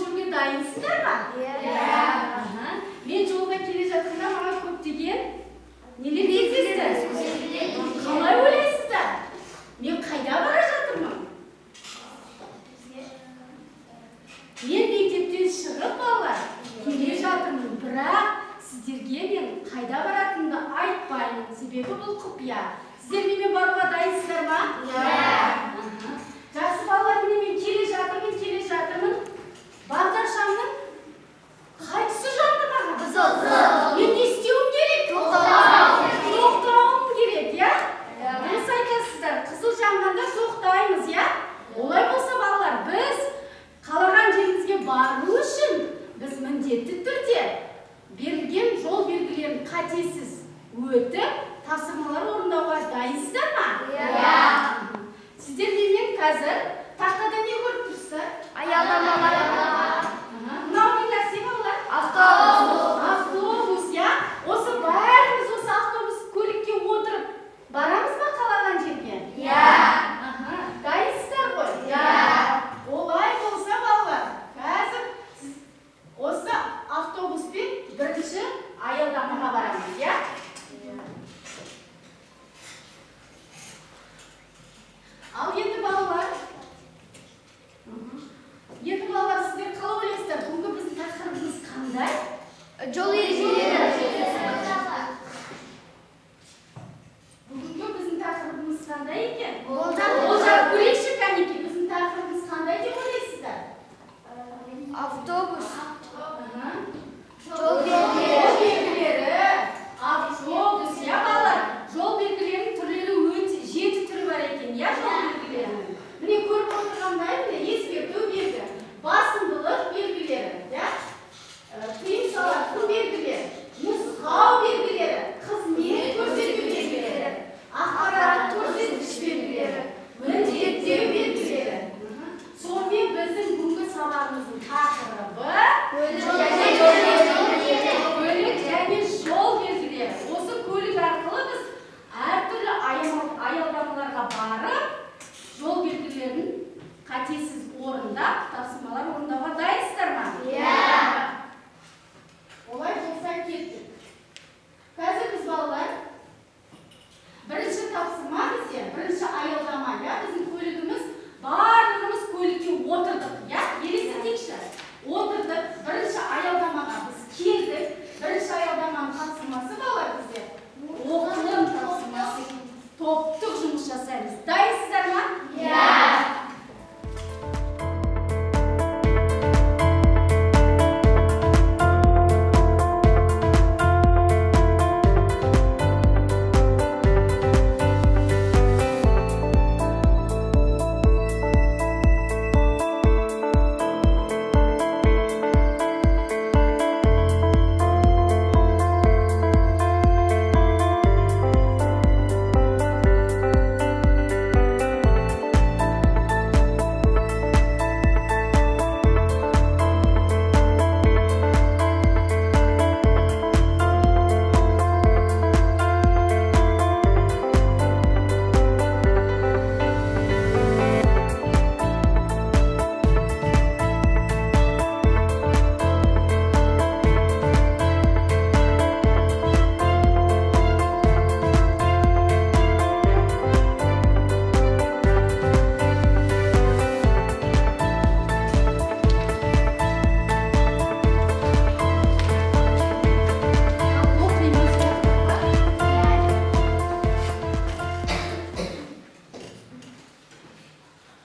жүруге дайынсыздар ма? Иә. Мен жолда келе жатқанда маған көптеген нелер кездесті? Қалай ойлайсыздар? Мен қайда бара жатырмын? Мен мектептен шығып, балалар, келе жатырмын, бірақ сіздерге мен қайда баратынымды айтпаймын, себебі бұл құпия. Сіздер менімен баруға дайынсыздар ма? Иә. Жақсы, балалар, міне мен келе жатырмын, келе жатырмын. Бағдаршамның қай түсі жанды маған? Қызыл. Мен не істеуім керек? Тоқтауым керек, иә? Дұрыс айтасыздар. Қызыл жанғанда тоқтаймыз, иә? Олай болса, балалар, біз қалаған жерімізге бару үшін біз міндетті түрде берілген жол белгілерін қатесіз өтіп, тапсырмалар орындауға дайынсыздар ма? Иә. Сіздер менімен қазір тақтада не көріп тұрсыздар? Аялдамалар. Мынау не нәрсе, балалар? Автобус. Автобус, иә? Осы бәріміз осы автобус көлікке отырып барамыз ба қалаған жерге? Иә. Дайынсыздар ғой? Иә. Олай болса, балалар, қазір осы автобуспен бірінші аялдамаға барамыз, иә? Ал енді балалар, сіздер қалай ойлайсыздар? Бүгінгі біздің тақырыбымыз қандай? Жол ережелері. Бүгінгі біздің тақырыбымыз қандай екен? Болжап көрейікші, кәнекей, біздің тақырыбымыз қандай деп ойлайсыздар? Автобус. Жол белгілері. Автобус, иә, балалар? Жол белгілерінің түрлері өте 7 түрі бар екен, иә, жол белгілерінің. Міне көріп отырғандай, міне ескерту белгі, басымдылық белгілері, иә? Тыйым салатын белгілер, нұсқау белгілері, қызмет көрсету белгілері, ақпарат көрсеткіш белгілері, міндеттеу белгілері. Сонымен біздің бүгінгі сабағымыздың тақырыбы көлік және жол белгілері. Осы көлік арқылы біз әртүрлі аялдамаларға барып, жол белгілерін қатесіз орындап, тапсырмалар орындауға дайынсыздар ма? Иә. Олай болса, кеттік. Қазір біз, балалар, бірінші тапсырма бізде, бірінші аялдама, иә, біздің көлігіміз, барлығымыз көлікке отырдық, иә? Елестетейікші. Отырдық, бірінші аялдамаға біз келдік. Бірінші аялдаманың тапсырмасы, балалар, бізде оқылым тапсырмасы. Топтық жұмыс жасаймыз. Дайынсыздар ма? Иә.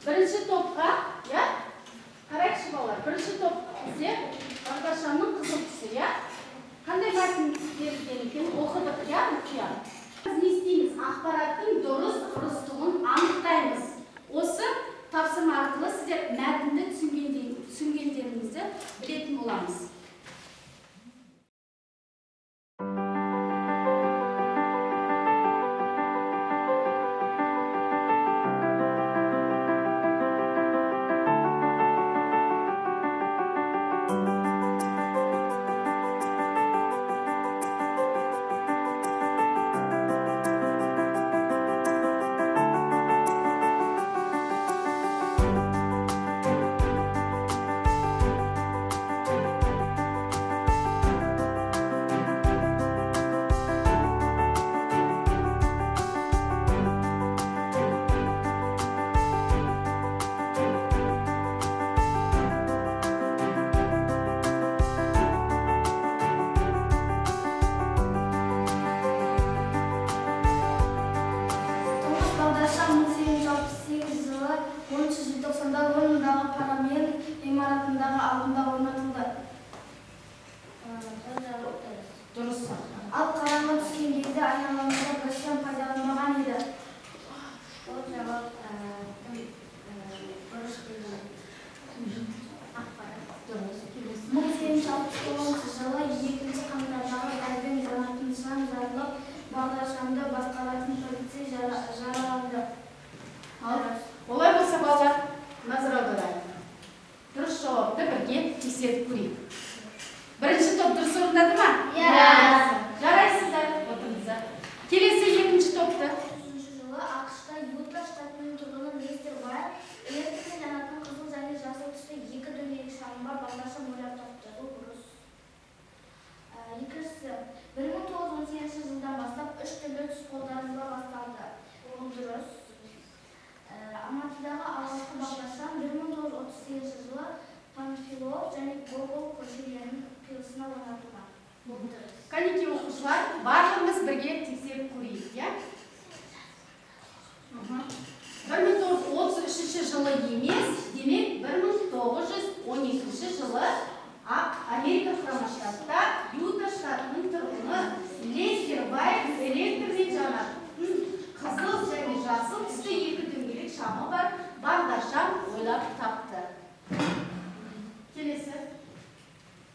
Бірінші топқа, иә? Қарайықшы, балалар, бірінші топ бізде бағдаршамның қызыл түсі, иә? Қандай мәтін берілген екен, оқыдық, иә, мұқият. Біз не істейміз? Ақпараттың дұрыс бұрыстығын анықтаймыз. Осы тапсырма арқылы сіздер мәтінді түсінгендеріңізді білетін боламыз. бірге тексеріп көрейік. Бірінші топ дұрыс орындады ма? Иә. Жарайсыздар, отырыңыздар. Келесі екінші топты. 1900 жылы АҚШ-та Юта штатының тұрғыны Лестер Уайл электрмен жанатын қызыл және жасыл түсті екі дөңгелек шамы бар бағдаршам ойлап тапты. Бұл бұрыс. Екіншісі, 1918 жылдан бастап үш түрлі түс қолданыла басталды. Бұл дұрыс. Алматыдағы алғашқы бағдаршам 1938 жылы Панфилов және Гоголь көшелерінің қиылысына орнатылған. Бұл дұрыс. Кәнекей оқушылар, барлығымыз бірге тексеріп көрейік, иә? 1933 жылы емес, демек 1912 жылы Америка Құрама Штатта Юта штатының тұрғыны Лестер Уайл электрмен жанатын қызыл және жасыл түсті екі дөңгелек шамы бар бағдаршам ойлап тапты. Келесі.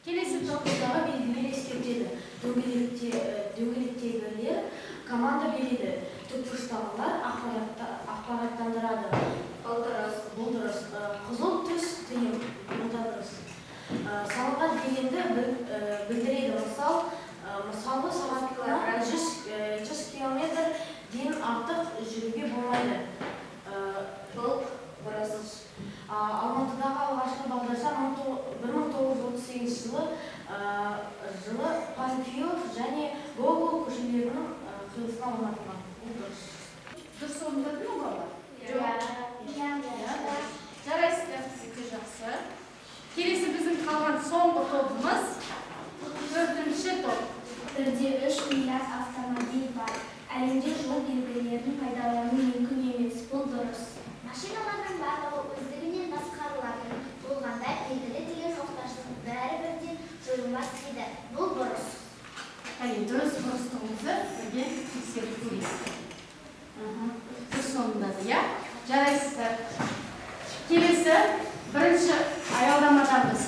Келесі топтағы белгілер ескертеді. Дөңгелектегілер команда береді. Тікбұрыштағылар ақпараттандырады. Бұл дұрыс. Бұл дұрыс. Қызыл түс тыйым. Бұл да дұрыс. Салынған дегенді білдіреді. Мысалы, сағатына 100 километр дейін артық жүруге болмайды. Бұл дұрыс. Алматыдағы алғашқы бағдаршам 1938 жылы Панфилов және Гоголь көшелерінің қиылысына орнатылған. Бұл дұрыс. Дұрыс орындады ма балалар? Иә. Жарайсыздар, өте жақсы. Келесі біздің қалған соңғы тобымыз төртінші топ. 1,3 миллиард автомобиль бар. Әлемде жол белгілерін пайдалану мүмкін емес. Бұл дұрыс. Машиналардың барлығы өздігінен басқарылатын болғанда белгілі деген мұқтаждық бәрі бірден жойылмас еді. Бұл бұрыс. Әне, дұрыс бұрыстығымызды бірге тексеріп көрейік. Дұрыс орындады, иә? Жарайсыздар. Келесі бірінші аялдамадан біз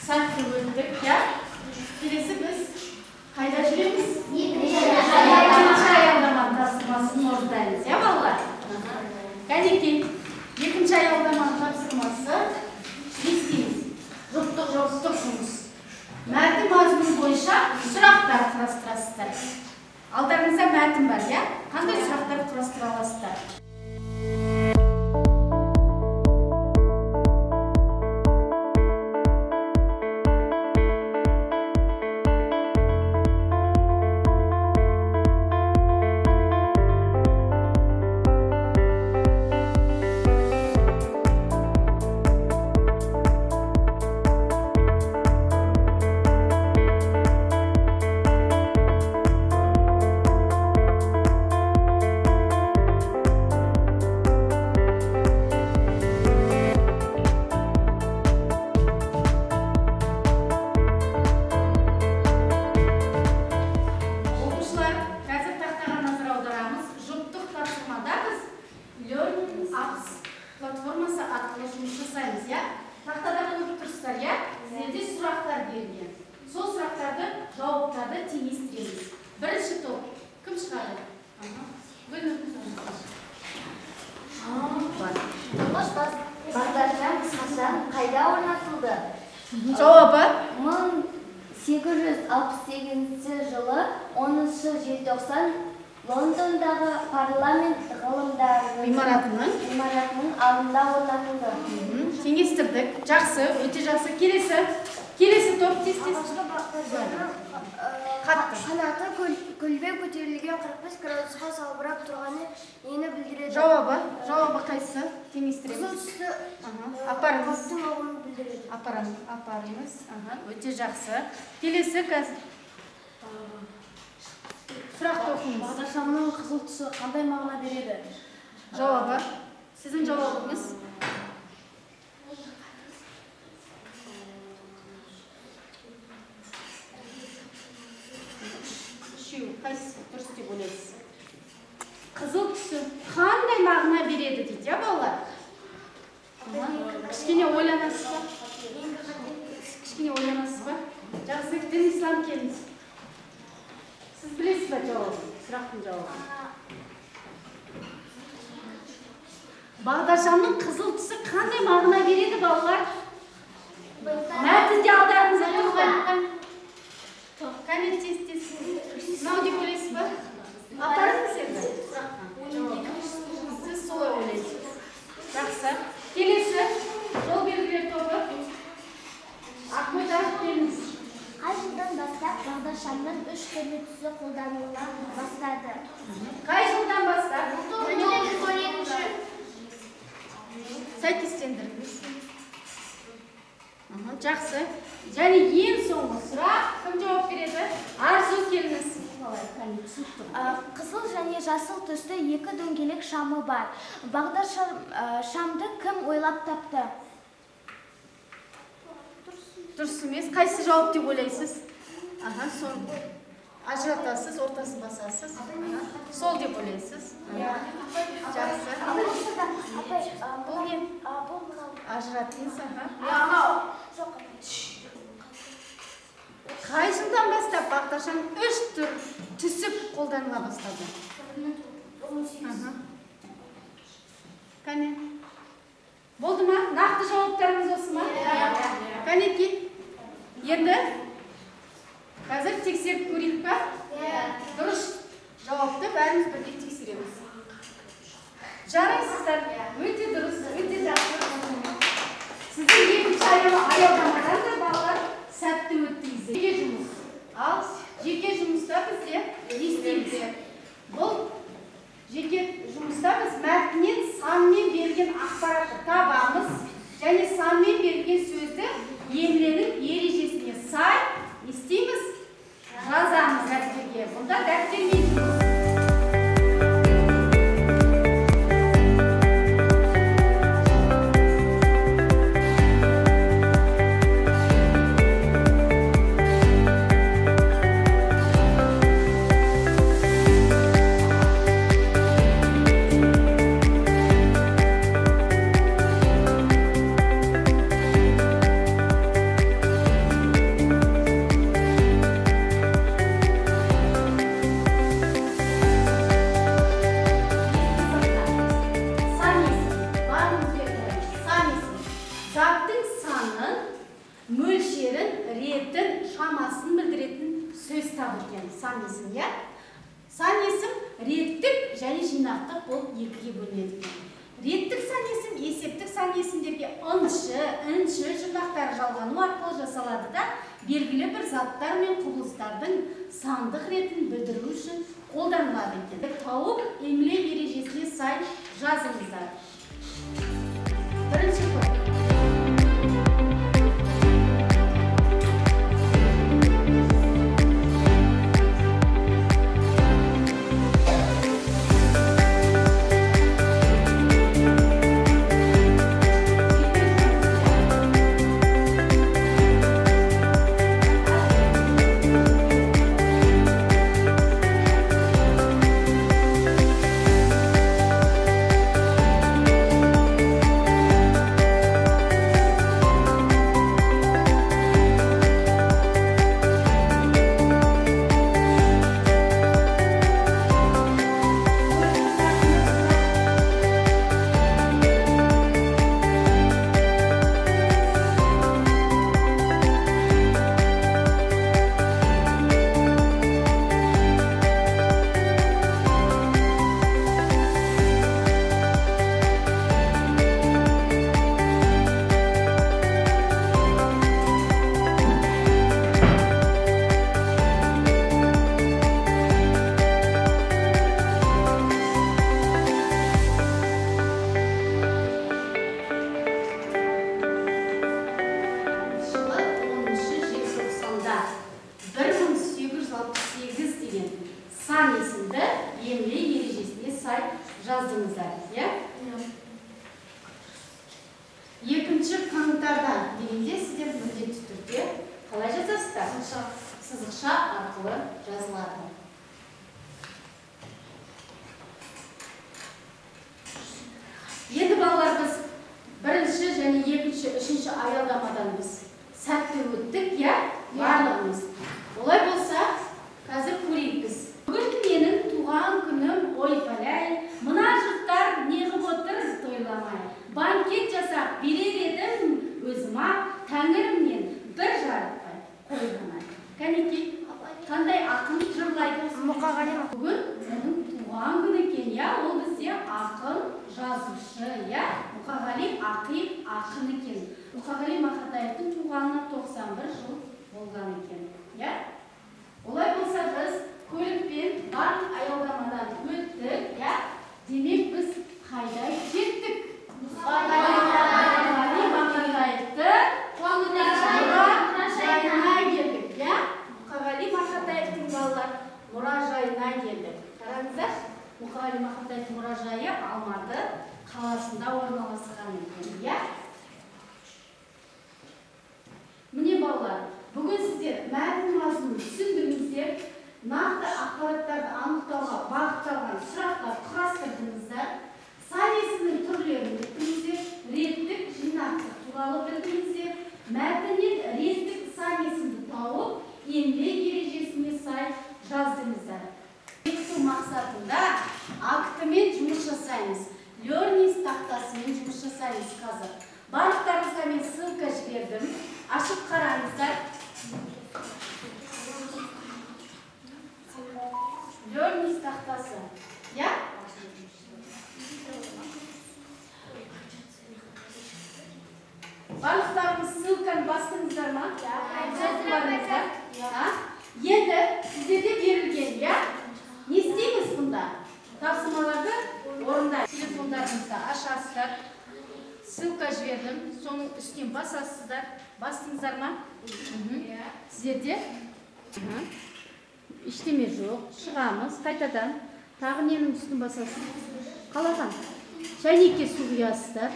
сәтті өттік, иә? Келесі біз қайда жүреміз? Екінші аялдаманың тапсырмасын орындаймыз, иә балалар? Кәнекей, екінші аялдаманың тапсырмасы не істейміз? Жұптық жұмыс. Мәтін мазмұны бойынша сұрақтар құрастырасыздар. Алдарыңызда мәтін бар, иә? Қандай сұрақтар құрастыра аласыздар? Бағдаршам қашан қайда орнатылды? Жауабы? 1868 жылы 10 желтоқсан Лондондағы парламент ғылымдарының ғимаратының алдында орнатылды. Теңестірдік. Жақсы, өте жақсы. Келесі. Келесі топ тез-тез. Қатты. Қанаты көлбеу көтерілген 45 градусқа салбырап тұрғаны нені білдіреді? Жауабы? Жауабы қайсысы? Теңестіреміз. Қызыл түсті. Апарыңыз. Қауіптің ұғымын білдіреді. Апарыңыз. Өте жақсы. Келесі қазір. Сұрақты оқыңыз. Бағдаршамның қызыл түсі қандай мағына береді? Жауабы? Сіздің жауабыңыз? Үшеу, қайсысы дұрыс деп ойлайсыз? Қызыл түсі қандай мағына береді дейді, иә балалар? Кішкене ойланасыз ба? Кішкене ойланасыз ба? Жақсы, Дінислам келіңіз. Сіз білесіз ба жауабын? Сұрақтың жауабын. Бағдаршамның қызыл түсі қандай мағына береді балалар? Ақбота, келіңіз. Қай жылдан бастап бағдаршамның үш түрлі түсі қолданыла бастады? Қай жылдан бастап? 1912. Сәйкестендіріңіз. Жақсы. Және ең соңғы сұрақ, кім жауап береді? Арзу, келіңіз. Қызыл және жасыл түсті екі дөңгелек шамы бар. Бағдаршамды кім ойлап тапты? Дұрыс емес. Қайсы жауап деп ойлайсыз? Аха, сол. Ажыратасыз, ортасын басасыз. Сол деп ойлайсыз. Жақсы. Бұл не? Ажыратыңыз, аха. Қай жылдан бастап бағдаршам үш түр түсіп қолданыла бастады? Кәне. Болды ма? Нақты жауаптарыңыз осы ма? Кәнекей. Енді қазір тексеріп көрейік па? Дұрыс жауапты бәріміз бірге тексереміз. Жарайсыздар. Өте дұрыс, өте жақсы. Сіздің екінші аялдамадан да балалар сәтті өттіңіздер. Жеке жұмыс. Ал жеке жұмыста бізде не істейміз? Бұл жеке жұмыста біз мәтіннен санмен берілген ақпаратты табамыз және санмен берілген сөзді емленің ережесіне сай не істейміз? Жазамыз дәптерге. Бұнда дәптермен жұмыс. Мөлшерін, ретін, шамасын білдіретін сөз табы екен. Сан есім, иә? Сан есім реттік және жинақтық болып екіге бөлінеді екен. Реттік сан есім есептік сан есімдерге ыншы, інші жұрнақтары жалғану арқылы жасалады да, белгілі бір заттар мен құбылыстардың сандық ретін білдіру үшін қолданылады екен. Тауып емле ережесіне сай жазыңыздар. Бірінші топ. Сан есімді емле ережесіне сай жаздыңыздар, иә? Екінші қаңтарда дегенде сіздер міндетті түрде қалай жазасыздар? Сызықша арқылы жазылады. Енді балалар, біз бірінші және екінші, үшінші аялдамадан біз сәтті өттік, иә? Барлығымыз. Олай болса, қазір көрейік біз. Бүгін менің туған күнім, ой пәләй, мына жұрттар неғып отыр тойламай. Банкет жасап берер едім өзім-ақ, тәңірімнен бір жарытпай қойғанай. Кәнекей, қандай ақын жырлайды осы? Мұқағали. Бүгін оның туған күні екен, иә? Ол бізде ақын, жазушы, иә? Мұқағали Ақиев ақын екен. Мұқағали Мақатаевтың туғанына 95 Мұқағали Мақатаевтың мұражайы Алматы қаласында орналасқан екен, иә? Міне балалар, бүгін сіздер мәтін мазмұнын түсіндіңіздер, нақты ақпараттарды анықтауға бағытталған сұрақтар құрастырдыңыздар, сан есімнің түрлерін өттіңіздер, реттік жинақтық туралы білдіңіздер, мәтіннен реттік сан есімді тауып, еңбек ережесіне сай жаздыңыздар. Бекіту мақсатында актымен жұмыс жасаймыз. Learnings тақтасымен жұмыс жасаймыз қазір. Барлықтарыңызға мен ссылка жібердім. Ашып қараңыздар. Learnings тақтасы. Я? Барлықтарыңыз ссылканы бастыңыздар ма? Енді сіздерде берілген, я? Не істейміз бұнда? Тапсырмаларды орындаймыз. Телефондарыңызды ашасыздар. Ссылка жібердім. Соның үстінен басасыздар. Бастыңыздар ма? Сіздерде? Ештеме жоқ. Шығамыз қайтадан. Тағы ненің үстін басасыз? Қалаған. Шәйнекке су құясыздар.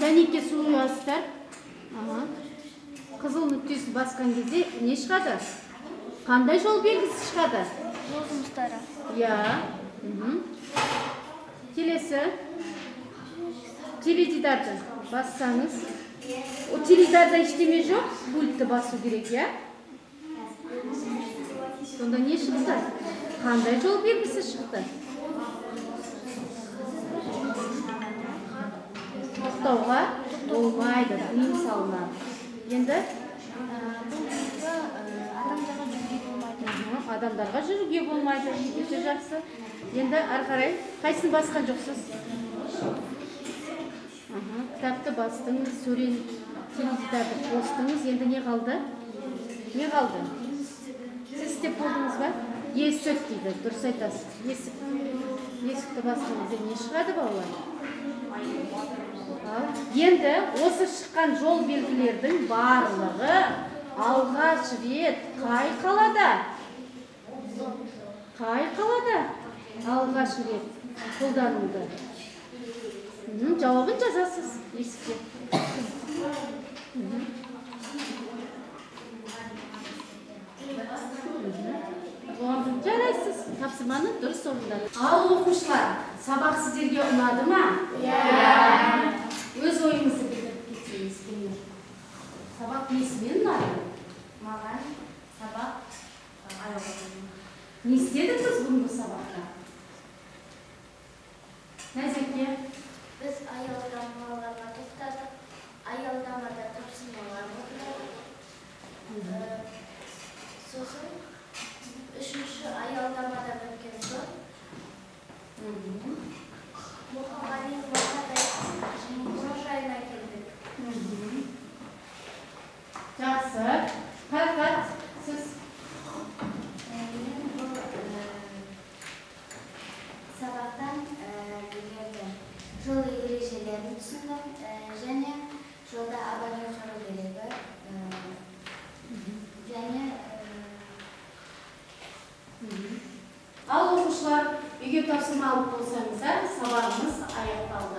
Шәйнекке су құясыздар. Қызыл нүктесін басқан кезде не шығады? Қандай жол белгісі шығады? Жол жұмыстары. Иә. Келесі. Теледидарды бассаңыз. О, теледидарда ештеме жоқ, пультті басу керек, иә? Сонда не шықты? Қандай жол белгісі шықты? Тоқтауға болмайды, тыйым салынады. Енді? Адамдарға жүруге болмайды. Өте жақсы. Енді ары қарай қайсысын басқан жоқсыз? Кітапты бастыңыз, сөрен теледидарды қостыңыз. Енді не қалды? Не қалды? Сіз істеп болдыңыз ба? Есік дейді, дұрыс айтасыз. Есік. Есікті басқан кезде не шығады, балалар? Енді осы шыққан жол белгілердің барлығы алғаш рет қай қалада? Қай қалада алғаш рет қолданылды? Жауабын жазасыз есікке. Жарайсыз, тапсырманы дұрыс орындадыңыз. Ал оқушылар, сабақ сіздерге ұнады ма? Иә. Өз ойыңызды білдіріп кетсеңіз, кімнің? Сабақ несімен ұнады? Маған сабақ аяғы. Не істедік біз бүгінгі сабақта? Назерке? Біз аялдамаларға тоқтадық, аялдамада тапсырмалар орындадық. Сосын үшінші аялдамада біткен соң Мұқағали Мақатаевтың мұражайына келдік. Жақсы. Қарақат, сіз? Мен бұл сабақтан жол ережелерін түсіндім және жолда абаймен жүру керегі және. Ал оқушылар, үйге тапсырма алып болсаңыздар, сабағымыз аяқталды.